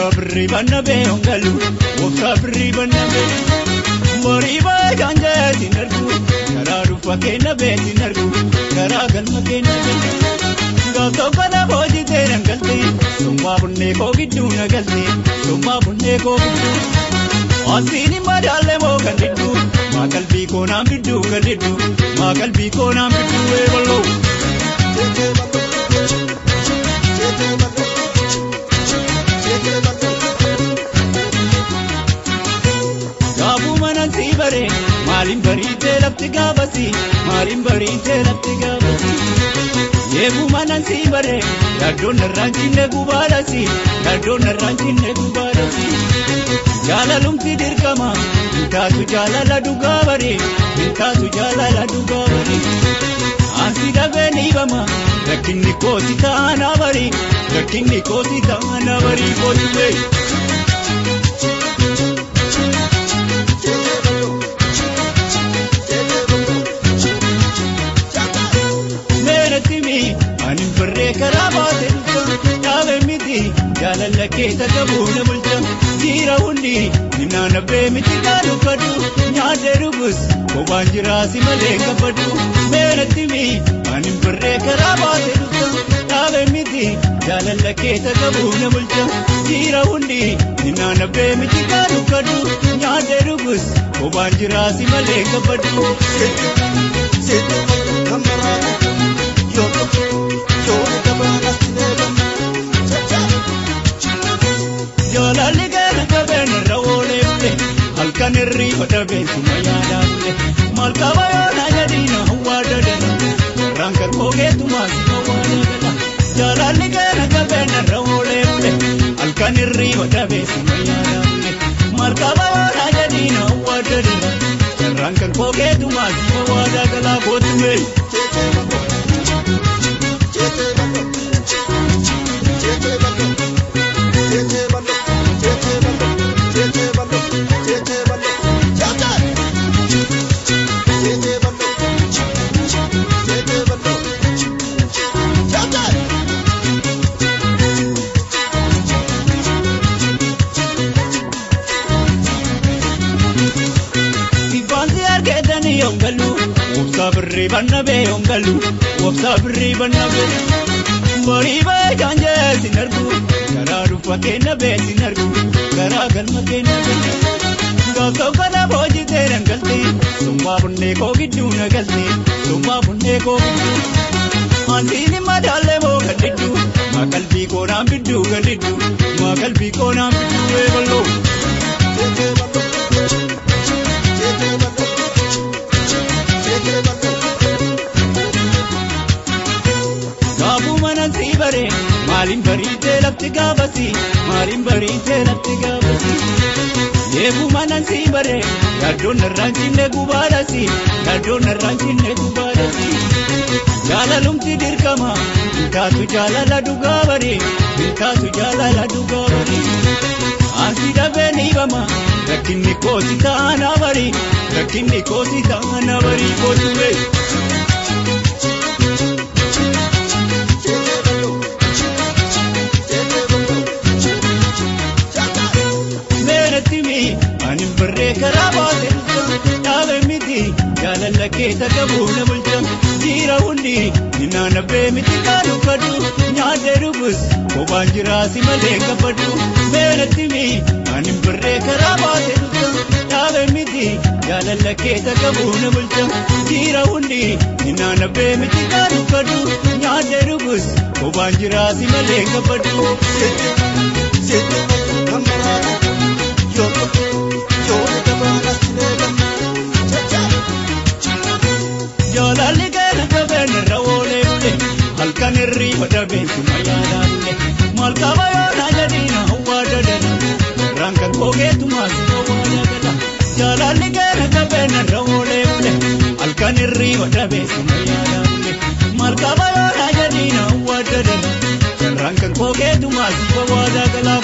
Obsa birrii banna bee hongalu, obsa birrii banna bee. Borii baay'ee jeetiin argu, karaa dhufa keenya beetiin argu, karaa galma keenya beetiin. Gaaf tokko na boojitee nan galte, sommaa bunnee koo gidduu na galte, sommaa bunnee koo gidduu. Asiin madaalee moo kan diddu, maa qalbii koo naan bidduu kan diddu, maa qalbii koo naan bidduu eebaloo. Gaafuu mana si bare, maaliin bariitee lafti gaafasi, maaliin bariitee lafti gaafasi. Yeebuu mana si bare, yaaddoon narraan cinne gubaadhasi, yaaddoon narraan cinne gubaadhasi. Jaalalumti dirqama, hin taatu jaalala dhugaa bare, hin taatu jaalala dhugaa bare. Ansi dhabee ni bama, rakkinni kooti taana bari, rakkinni kooti taana bari kooti bee. Meeratimi ani barree karaa baate dhufta dhaabe miti jaalala keessa qabuu na bulcha dhiira hundi minaan abbee miti kaanu kadhu nyaadde dhugus kophaan jiraasi malee gabbadhu meeratimi ani barree karaa baate dhufta dhaabe miti jaalala keessa qabuu na bulcha dhiira hundi minaan abbee miti kaanu kadhu nyaadde dhugus kophaan jiraasi malee gabbadhu. Jaalalli keessa qabeen irra oolee bule halkan hirriiba dhabeen suma yaadaa bule maal qaba yoo na jedhiina hawwaa dadana irraan kan kookeetumaa si hawwaa dadana. Jaalalli keessa qabeen irra oolee bule halkan hirriiba dhabeen suma yaadaa bule maal qaba yoo na jedhiina hawwaa dadana irraan kan kookeetumaa si hawwaa dagalaa kootumee. Ifaansi argeetanii yoongalu, obsa birrii banna bee yoongalu, obsa birrii banna bee. Borii baay'ee jeesin argu, karaa dhufa keenya beesin argu, karaa galma keenya bee. Gaaf tokko na boojitee nan galte, sommaa bunnee koo gidduu na galte, sommaa bunnee koo gidduu. Antiin madaalee moo kan diddu, maa qalbii koo naan bidduu kan diddu, maa qalbii koo naan bidduu eebaloo. Gaafuu mana si bare, maaliin bariitee lafti gaafasi, maaliin bariitee lafti gaafasi. Yeebuu mana si bare, yaaddoon narraan cinne gubaadhasi, yaaddoon narraan cinne gubaadhasi. Jaalalumti dirqama, hin taatu jaalala dhugaa bare, hin taatu jaalala dhugaa bare. Ansi dhabee ni bama, rakkinni kooti taana bari, rakkinni kooti taana bari kootu bee. Meeratimi ani barree karaa baate dhufta dhaabe miti jaalala keessa qabuu na bulcha dhiira hundi minaan abbee miti kaanu kadhu nyaadde dhugus kophaan jiraasi malee gabbadhu meeratimi ani barree karaa baate dhufta dhaabe miti jaalala keessa qabuu na bulcha dhiira hundi minaan abbee miti kaanu kadhu nyaadde dhugus kophaan jiraasi malee gabbadhu. Jaalalli keessa qabeen irra oolee bule halkan hirriiba dhabeen suma yaadaa bule maal qaba yoo na jedhiina hawwaa dadana irraan kan kookeetumaa si hawwaa dagala jaalalli keessa qabeen irra oolee bule halkan hirriiba dhabeen suma yaadaa bule maal qaba yoo na jedhiina hawwaa dadana irraan kan kookeetumaa si hawwaa dagalaa